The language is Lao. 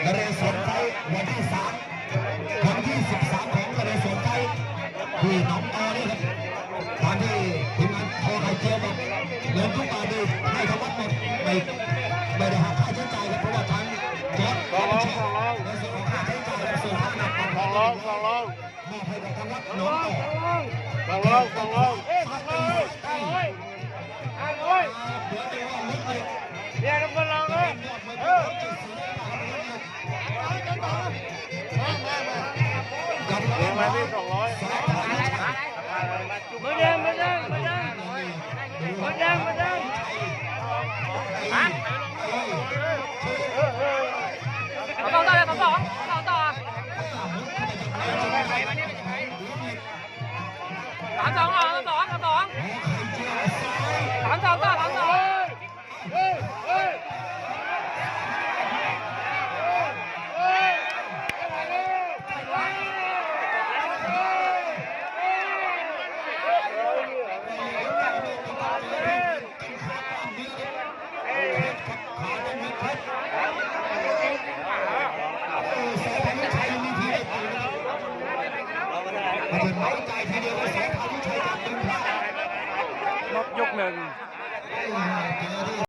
ນະເຣສວນໄຟ ວັນທີສາມ ຄັ້ງທີສິບສາມຂອງນະເຣສວນໄຟ ທີ່ໜອງຕໍ່ນີ້ ຕາມທີ່ທີມງານໂທໄຂ່ເຈີຍບອກ ເງິນທຸກບາດນີ້ໃຫ້ທາງວັດໝົດ ໄມ່ ໄມ່ໄດ້ຫັກຄ່າໃຊ້ຈ່າຍ ເພາະວ່າທາງ ສອງຮ້ອຍ ສອງຮ້ອຍ ໃນສ່ວນຂອງຄ່າໃຊ້ຈ່າຍ ແລະ ສ່ວນທາງໜັກ ສອງຮ້ອຍ ສອງຮ້ອຍ ມອບໃຫ້ກັບທາງວັດໜອງຕໍ່ ສອງຮ້ອຍ ສອງຮ້ອຍ ສອງຮ້ອຍ ສອງຮ້ອຍ ເອີ ສອງຮ້ອຍ ເອີ ເອີ ເອີ ເອີ ເອີ ເອີ ມາ ມາ ມາ ສອງຮ້ອຍ ເບີດແດງ ເບີດແດງ ເບີດແດງ ເບີດແດງ ເບີດແດງ ຮະ ເອົາຕໍ່ ເອົາຕໍ່ ເອົາຕໍ່ ເອົາຕໍ່ ສາມສອງ ສາມສອງ ສາມສອງ ສາມສອງ ສາມສອງ ສາມສອງ ໝົດຍົກໜຶ່ງ.